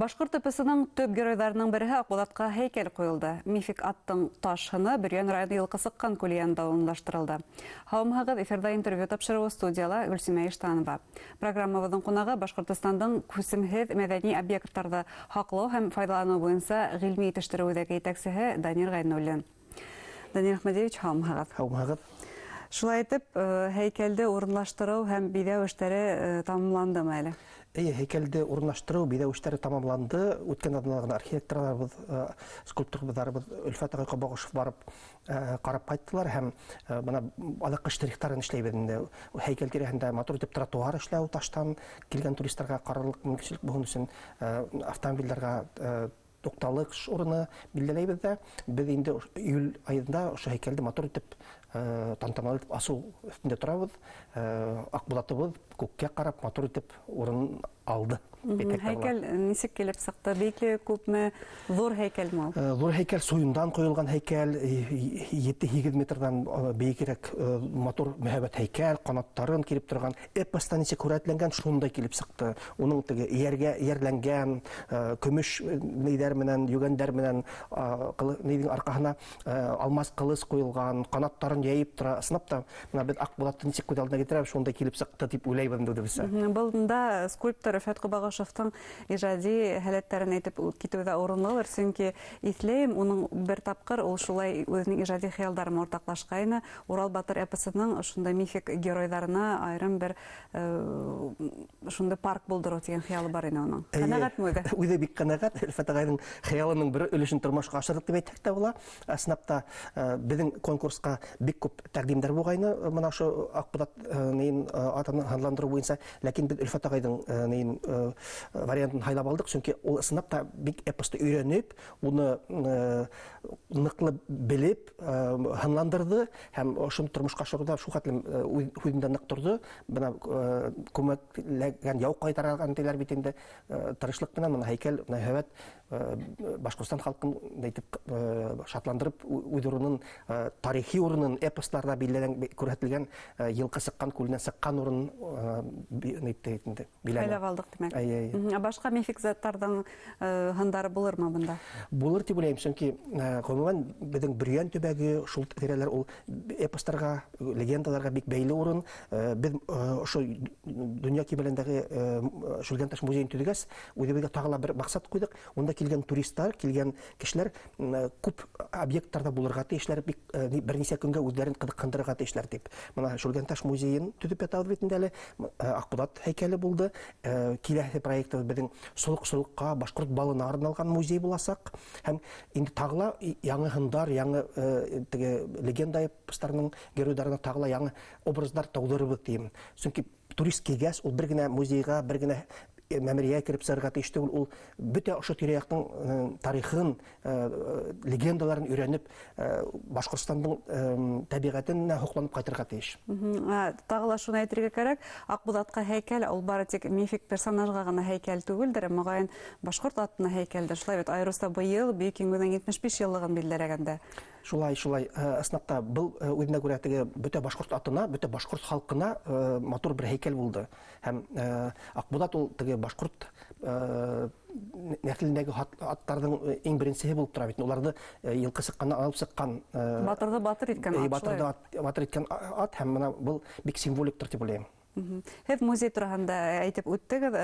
Башҡорт эпосының төп геройҙарының береһе Аҡбуҙатҡа һәйкәл ҡуйылды. Мифик аттың таш һыны Бөрйән районы Йылҡысыҡҡан күле янында урынлаштырылды. Һаумыһығыҙ, эфирҙа интервью тапшырыуы, студияла Гөлсимә Иштанова. Программабыҙҙың ҡунағы Башҡортостандың күсемһеҙ мәҙәни объекттарҙы һаҡлау һәм файҙаланыу буйынса ғилми етештереү үҙәге етәксеһе Данир Ғәйнуллин. Данир Әхмәдиевич, һаумыһығыҙ. Һаумыһығыҙ. Шулай итеп, һәйкәлде урынлаштырыу һәм биҙәү эштәре тамамландымы әле? Эйе, һәйкәлде урынлаштырыу, биҙәү эштәре тамамланды. Үткән аҙнала ғына архитекторларыбыҙ, скульпторҙарыбыҙ Өлфәт ағай Ҡобағышев барып ҡарап ҡайттылар һәм бына аҙаҡҡы штрихтарын эшләйбеҙ инде. Һәйкәл тирәһендә матур итеп тротуар эшләү, таштан килгән туристларға ҡарарлыҡ мөмкинселек булһын өсөн автомобильдәргә туҡталыш урыны билдәләйбеҙ ҙә, беҙ инде июль айында ошо һәйкәлде матур итеп тантаналы итеп асыу өҫтөндә торабыҙ. Аҡбулатыбыҙ күккә ҡарап матур итеп урын алды. Һәйкәл нисек килеп сыҡты? Бейеклеге күпме? Ҙур һәйкәлме ул? Ҙур һәйкәл, суйындан ҡойолған һәйкәл, 7-8 метрҙан бейегерәк матур мөһабәт һәйкәл, ҡанаттарын килеп торған, эпоста нисек һүрәтләнгән, шундай килеп сыҡты. Уның теге эйәргә эйәрләнгән көмөш нейҙәр менән, йүгәндәр менән нейҙең арҡаһына алмас ҡылыс ҡуйылған, ҡанаттарын йәйеп тора. Ысынлап та, бына беҙ Аҡбулатты нисек күҙ алдына килтерәбеҙ, шундай килеп сыҡты тип уйлайбыҙ инде үҙебеҙсә. Бында скульптор Рөфәт Ҡобағышевтың ижади һәләттәрен әйтеп китеү ҙә урынлылыр, сөнки иҫләйем, уның бер тапҡыр ул шулай үҙенең ижади хыялдарын уртаҡлашҡайны. Урал батыр эпосының ошондай мифик геройҙарына айырым бер шундай парк булдырыу тигән хыялы бар ине уның. Ҡәнәғәтме үҙе? Үҙе бик ҡәнәғәт. Өлфәт ағайҙың хыялының бер өлөшөн тормошҡа ашырҙыҡ тип әйтһәк тә була. Ысынлап та, беҙҙең конкурсҡа бик күп тәҡдимдәр булғайны, мына ошо Аҡбуҙат нейен атын һынландырыу буйынса. Ләкин беҙ Өлфәт ағайҙың нейен вариантын һайлап алдыҡ, сөнки ул ысынлап та бик эпосты өйрәнеп, уны ныҡлы белеп һынландырҙы һәм ошоно тормошҡа ашырыуҙа шул хәтлем үҙ һүҙендә ныҡ торҙо. Бына күмәкләгән яу ҡайтарған тиләр бит инде, тырышлыҡ менән бына һәйкәл мөһабәт Башҡортостан халҡын әйтеп шатландырып үҙ урынын, тарихи урынын, эпосларҙа билдәлән күрһәтелгән йылҡы сыҡҡан күленән сыҡҡан урын әйтте инде. Һайлап алдыҡ, тимәк. Әйе, әйе. Ә башҡа мифик заттарҙың һындары булырмы бында? Булыр дип уйлайым, сөнки гомумән беҙҙең Бөрйән төбәге, шул тирәләр ул эпостарға, легендаларға бик бәйле урын. Беҙ ошо донъя кимәлендәге Шүлгәнташ музейын төҙөгәс, үҙебеҙгә тағы ла бер маҡсат ҡуйҙыҡ. Унда килгән туристар, килгән кешеләр күп объекттарҙа булырға тейешләр, бик бер нисә көнгә үҙҙәрен ҡыҙыҡһындырырға тейешләр дип. Бына Шүлгәнташ музейын төҙөп ятабыҙ бит инде әле. Аҡбуҙат һәйкәле булды. Киләһе проектыбыҙ беҙҙең солоҡ-солоҡҡа, башҡорт балына арналған музей буласаҡ. Һәм инде тағы ла яңы һындар, яңы теге легенда эпостарының геройҙарына тағы ла яңы образдар тыуҙырырбыҙ тием. Сөнки турист килгәс, ул бер генә музейға, бер генә мәмерйәгә кереп сығырға тейеш түгел, ул бөтә ошо тирә-яҡтың тарихын, легендаларын өйрәнеп, Башҡортостандың тәбиғәтенә һоҡланып ҡайтырға тейеш. Тағы ла шуны әйтергә кәрәк, Аҡбуҙатҡа һәйкәл ул бары тик мифик персонажға ғына һәйкәл түгелдер, мөғайын, башҡорт атына һәйкәлдер. Шулай бит, айырыуса быйыл Бөйөк Еңеүҙең 75 йыллығын билдәләгәндә. Шулай, шулай. Ысынлап та, был үҙенә күрә теге бөтә башҡорт атына, бөтә башҡорт халҡына матур бер һәйкәл булды. Һәм Аҡбуҙат ул теге башҡорт нәҫелендәге аттарҙың иң беренсеһе булып тора бит. Уларҙы йылҡы сыҡҡаннан алып сыҡҡан. Батырҙы батыр иткән ат. Батырҙы батыр иткән ат, һәм бына был бик символиктыр дип уйлайым. Һеҙ музей тураһында әйтеп үттегеҙ,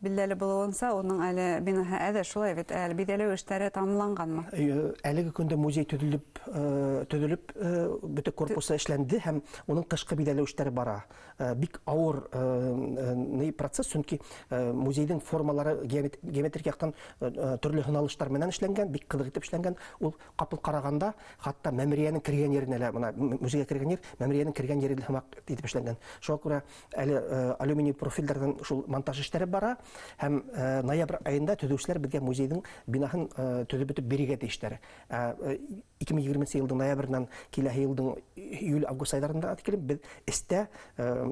билдәле булыуынса, уның әле бинаһы әҙер, шулай бит? Әле биҙәлеү эштәре тамамланғанмы? Әлеге көндә музей төҙөлөп, төҙөлөп, бөтә корпусы эшләнде һәм уның тышҡы биҙәлеү эштәре бара. Бик авыр ни процесс, сөнки музейҙың формалары геометрик яҡтан төрлө һыналыштар менән эшләнгән, бик ҡыҙыҡ итеп эшләнгән. Ул ҡапыл ҡарағанда, хатта мәмерйәнең кергән еренә лә, бына музейға кергән ер, мәмерйәнең кергән ере һымаҡ итеп эшләнгән. Шуңа күрә әле алюминий профильдәрҙән шул монтаж эштәре бара һәм ноябрь айында төҙөүселәр беҙгә музейҙың бинаһын төҙөп бөтөп бирергә тейештәр. 2020 йылдың ноябреннән киләһе йылдың июль-август айҙарында тиклем беҙ эстә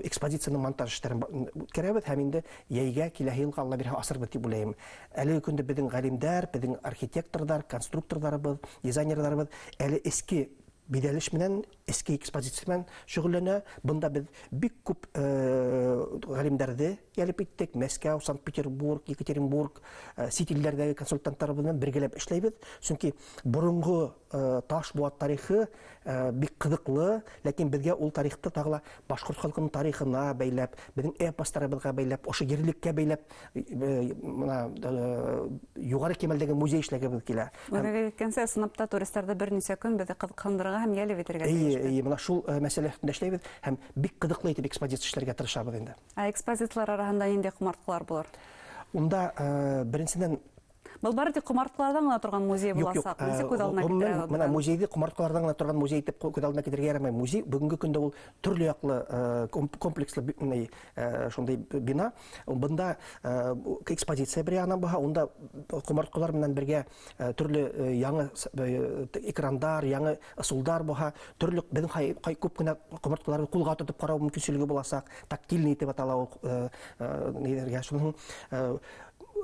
экспозицияның монтаж эштәрен үткәрәбеҙ һәм инде йәйгә киләһе йылға Алла бирһә асырбыҙ дип уйлайым. Әлеге көндә беҙҙең ғалимдәр, беҙҙең архитекторҙар, конструкторҙарыбыҙ, дизайнерҙарыбыҙ әле эске Биҙәлеш менән, эске экспозиция менән шөғөлләнә. Бында беҙ бик күп ғалимдарҙы йәлеп иттек. Мәскәү, Санкт-Петербург, Екатеринбург, сит илдәрҙәге консультанттарыбыҙ менән бергәләп эшләйбеҙ. Сөнки боронғо таш быуат тарихы бик ҡыҙыҡлы, ләкин беҙгә ул тарихты тағы ла башҡорт халҡының тарихына бәйләп, беҙҙең эпостарыбыҙға бәйләп, ошо ерлеккә бәйләп, бына юғары кимәлдәге музей эшләгебеҙ килә. Үҙегеҙ әйткәнсә, ысынлап та туристарҙы бер нисә көн беҙҙе ҡыҙыҡһындырырға һәм йәлеп итергә тейеш. Эйе, эйе, бына шул мәсьәлә өҫтөндә эшләйбеҙ һәм бик ҡыҙыҡлы итеп экспозиция эшләргә тырышабыҙ инде. Ә экспозициялар араһында ниндәй ҡомартҡылар булыр? Унда, беренсенән, Был бары тик ҡомартҡыларҙан ғына торған музей буласаҡ. Нисек күҙ алдына китерә алабыҙ? Бына музейҙы ҡомартҡыларҙан ғына торған музей итеп күҙ алдына китерергә ярамай. Музей бөгөнгө көндә ул төрлө яҡлы комплекслы шундай бина. Бында экспозиция бер яғынан булһа, унда ҡомартҡылар менән бергә төрлө яңы экрандар, яңы ысулдар булһа, төрлө беҙҙең күп кенә ҡомартҡыларҙы ҡулға тотоп ҡарау мөмкинселеге буласаҡ. Тактильный тип атала ул нейҙәргә. Шуның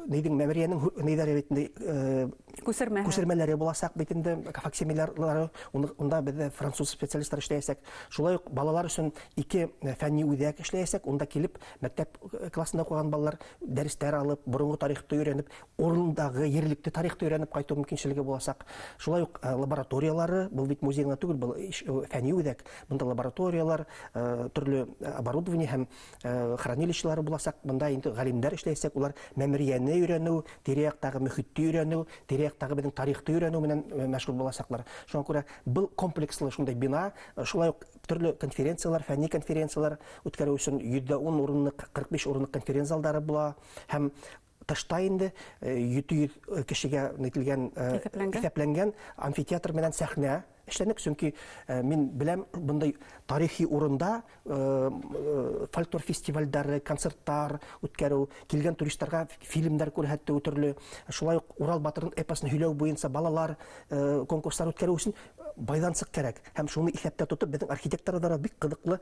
нейҙең мәмерйәнең нейҙәре бит инде, күсермә күсермәләре буласаҡ бит инде, факсимилялары, унда беҙҙә француз специалисттар эшләйәсәк. Шулай уҡ балалар өсөн ике фәнни үҙәк эшләйәсәк. Унда килеп мәктәп классында уҡыған балалар дәрестәр алып, боронғо тарихты өйрәнеп, урындағы ерлекле тарихты өйрәнеп ҡайтыу мөмкинселеге буласаҡ. Шулай уҡ лабораториялары, был бит музей ғына түгел, был фәнни үҙәк. Бында лабораториялар, төрлө оборудование һәм хранилищелары буласаҡ. Бында инде ғалимдар эшләйәсәк, улар мәмерйәне өйрәнеү, тирә-яҡтағы мөхитте өйрәнеү, тирә-яҡтағы беҙҙең тарихты өйрәнеү менән мәшғүл буласаҡлар. Шуңа күрә был комплекслы шундай бина, шулай уҡ төрлө конференциялар, фәнни конференциялар үткәреү өсөн 110 урынлыҡ, 45 урынлыҡ конференц-залдары була һәм тышта инде 700 кешегә нителгән, иҫәпләнгән амфитеатр менән сәхнә эшләнек, сөнки мин беләм, бындай тарихи урында фольклор фестивальдәре, концерттар үткәреү, килгән туристарға фильмдәр күрһәтеү төрлө, шулай уҡ Урал батырҙың эпосын һөйләү буйынса балалар конкурстар үткәреү өсөн майҙансыҡ кәрәк. Һәм шуны иҫәптә тотоп, беҙҙең архитекторҙар бик ҡыҙыҡлы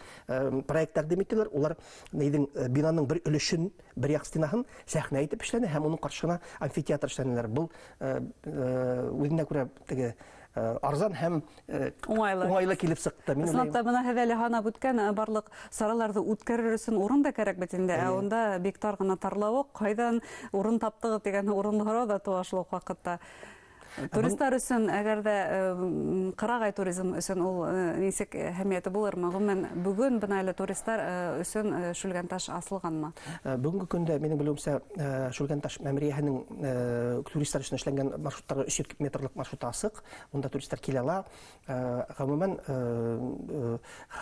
проекттар тәҡдим иттеләр. Улар нейҙең бинаның бер өлөшөн, бер яҡ стенаһын сәхнә итеп эшләне һәм уның ҡаршыһына амфитеатр эшләнеләр. Был үҙенә күрә теге арзан һәм уңайлы килеп сыҡты. Ысынлап та, бына һеҙ әле һанап үткән барлыҡ сараларҙы үткәрер өсөн урын да кәрәк бит инде. Ә унда бик тар ғына тарлауыҡ, ҡайҙан урын таптығыҙ тигән урынлы һорау ҙа тыуа шул уҡ ваҡытта. Туристар өсөн, әгәр ҙә ҡырағай туризм өсөн ул нисек әһәмиәте булырмы? Ғөмүмән, бөгөн бына әле туристар өсөн Шүлгәнташ асылғанмы? Бөгөнгө көндә, минең белеүемсә, Шүлгәнташ мәмерйәһенең туристар өсөн эшләнгән маршруттары 300 метрлыҡ маршрут асыҡ, унда туристар килә ала. Ғөмүмән,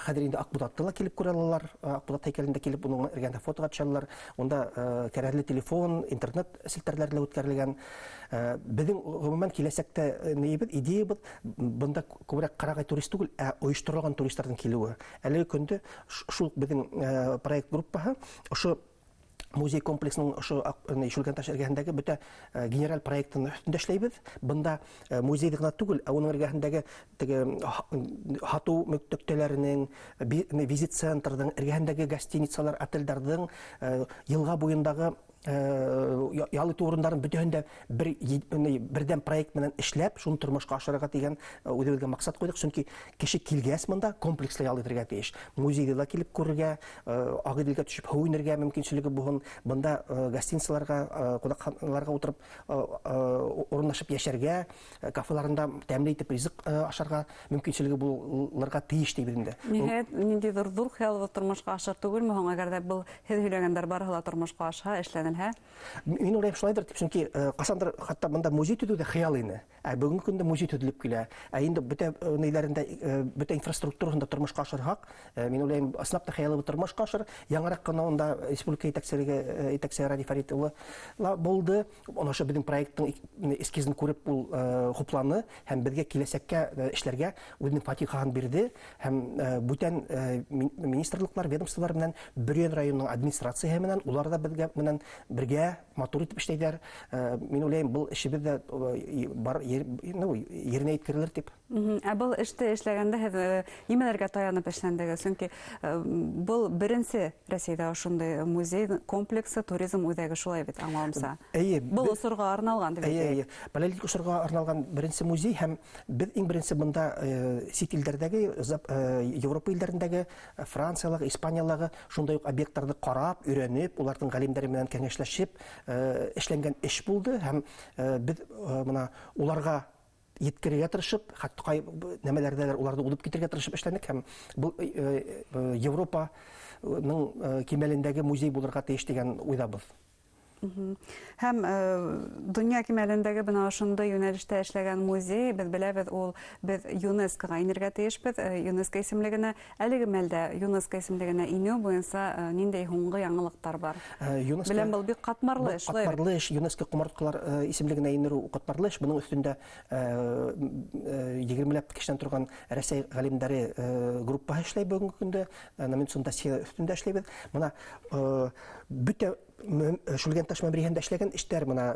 хәҙер инде Аҡбуҙатты ла килеп күрә алалар, Аҡбуҙат һәйкәлендә килеп, уның эргәһендә фотоға төшә алалар. Унда кәрәҙле телефон, интернет селтәрләре лә үткәрелгән. Беҙҙең ғөмүмән киләсәктә нейебеҙ, идеябыҙ бында күберәк ҡырағай турист түгел, ә ойошторолған туристарҙың килеүе. Әлеге көндә шул беҙҙең проект группаһы ошо музей комплексының ошо Шүлгәнташ эргәһендәге бөтә генераль проектын өҫтөндә эшләйбеҙ. Бында музейҙы ғына түгел, ә уның эргәһендәге теге һатыу нөктәләренең, визит центрҙың, эргәһендәге гостиницалар, отелдәрҙең, йылға буйындағы ял итеү урындарын бөтәһен дә берҙәм проект менән эшләп, шуны тормошҡа ашырырға тигән үҙебеҙгә маҡсат ҡуйҙыҡ. Сөнки кеше килгәс бында комплекслы ял итергә тейеш. Музейҙы ла килеп күрергә, Ағиҙелгә төшөп һыу инергә мөмкинселеге булһын, бында гостиницаларға, ҡунаҡханаларға ултырып, урынлашып йәшәргә, кафеларында тәмле итеп ризыҡ ашарға мөмкинселеге булырға тейеш тибеҙ инде. Ниһайәт, ниндәйҙер ҙур хыялыбыҙ тормошҡа ашыр түгелме һуң, әгәр ҙә был һеҙ һөйләгәндәр барыһы ла тормошҡа ашһа, эшләнелһә? Мин уйлайым шулайҙыр тип, сөнки ҡасандыр хатта бында музей төҙөү ҙә хыял ине. Ә бөгөнгө көндә музей төҙөлөп килә. Ә инде бөтә нейҙәрендә, бөтә инфраструктураһында тормошҡа ашырһаҡ, мин уйлайым, ысынлап та хыялыбыҙ тормошҡа ашыр. Яңыраҡ ҡына унда республика етәкселеге Радий Фәрит улы ла булды. Ошо ошо беҙҙең проекттың эскизын күреп ул хупланы һәм беҙгә киләсәккә эшләргә үҙенең фатихаһын бирҙе. Һәм бүтән министрлыҡлар, ведомстволар менән, Бөрйән районының администрацияһы менән, улар ҙа беҙгә менән бергә матур итеп эшләйләр. Мин уйлайым, был эшебеҙ ҙә бар, ну, еренә еткерелер тип. Ә был эште эшләгәндә һеҙ нимәләргә таянып эшләндегеҙ? Сөнки был беренсе Рәсәйҙә ошондай музей комплексы, туризм үҙәге, шулай бит, аңлауымса. Эйе. Был осорға арналған тип әйтәйек. Эйе, палеолитик осорға арналған беренсе музей, һәм беҙ иң беренсе бында сит илдәрҙәге, Европа илдәрендәге, Франциялағы, Испаниялағы шундай уҡ объекттарҙы ҡарап, өйрәнеп, уларҙың ғалимдәре менән кәңәшләшеп эшләнгән эш булды, һәм беҙ бына уларға еткерергә тырышып, хатта ҡай нәмәләрҙәлер уларҙы уҙып китергә тырышып эшләнек, һәм был Европаның кимәлендәге музей булырға тейеш тигән уйҙабыҙ. Һәм донъя кимәлендәге бына ошондай йүнәлештә эшләгән музей, беҙ беләбеҙ, ул беҙ ЮНЕСКО-ға инергә тейешбеҙ, ЮНЕСКО исемлегенә. Әлеге мәлдә ЮНЕСКО исемлегенә инеү буйынса ниндәй һуңғы яңылыҡтар бар? ЮНЕСКО Беләм, был бик ҡатмарлы был эш, шулай бит? Ҡатмарлы эш, ЮНЕСКО ҡомартҡылар исемлегенә инеү ҡатмарлы эш. Бының өҫтөндә егермеләп кешенән торған Рәсәй ғалимдәре группаһы эшләй бөгөнгө көндә, номинацион досье өҫтөндә эшләйбеҙ. Бына бөтә Шүлгәнташ мәмерйәһендә эшләгән эштәр, бына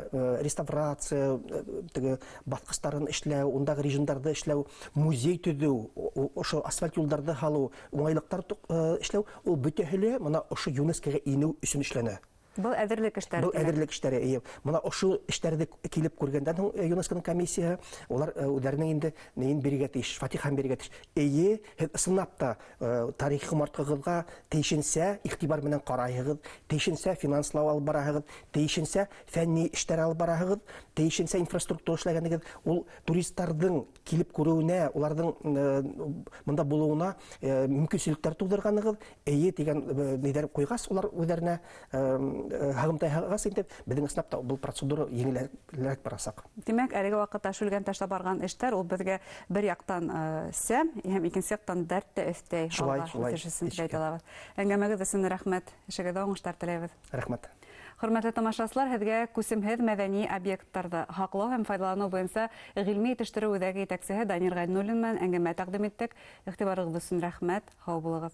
реставрация, теге баҫҡыстарын эшләү, ундағы режимдарҙы эшләү, музей төҙөү, ошо асфальт юлдарҙы һалыу, уңайлыҡтар эшләү, ул бөтәһе лә бына ошо ЮНЕСКО-ға инеү өсөн эшләнә. Был әҙерлек эштәре. Был әҙерлек эштәре, эйе. Бына ошо эштәрҙе килеп күргәндән һуң ЮНЕСКО-ның комиссияһы, улар үҙҙәренең инде нейен бирергә тейеш, фатихан бирергә тейеш. Эйе, һеҙ ысынлап та тарихи ҡомартҡығыҙға тейешенсә иғтибар менән ҡарайһығыҙ, тейешенсә финанслау алып бараһығыҙ, тейешенсә фәнни эштәр алып бараһығыҙ, тейешенсә инфраструктура эшләгәнегеҙ, ул туристарҙың килеп күреүенә, уларҙың бында булыуына мөмкинселектәр тыуҙырғанығыҙ, эйе тигән ниҙәр ҡуйғас, улар үҙҙәренә һағымтай һағас инде, беҙҙең ысынлап та был процедура еңелерәк барасаҡ. Тимәк, әлеге ваҡытта Шүлгәнташта барған эштәр ул беҙгә бер яҡтан сәм, һәм икенсе яҡтан дәрт тә өҫтәй. Шулай, Алға шулай. үҫеш өсөн тип әйтә алабыҙ. Әңгәмәгеҙ өсөн рәхмәт, эшегеҙҙә уңыштар теләйбеҙ. Рәхмәт. Хөрмәтле тамашасылар, һеҙгә күсемһеҙ мәҙәни объекттарҙы һаҡлау һәм файҙаланыу буйынса ғилми етештереү үҙәге етәксеһе Данир Ғәйнуллин менән әңгәмә тәҡдим иттек. Иғтибарығыҙ өсөн рәхмәт, һау булығыҙ.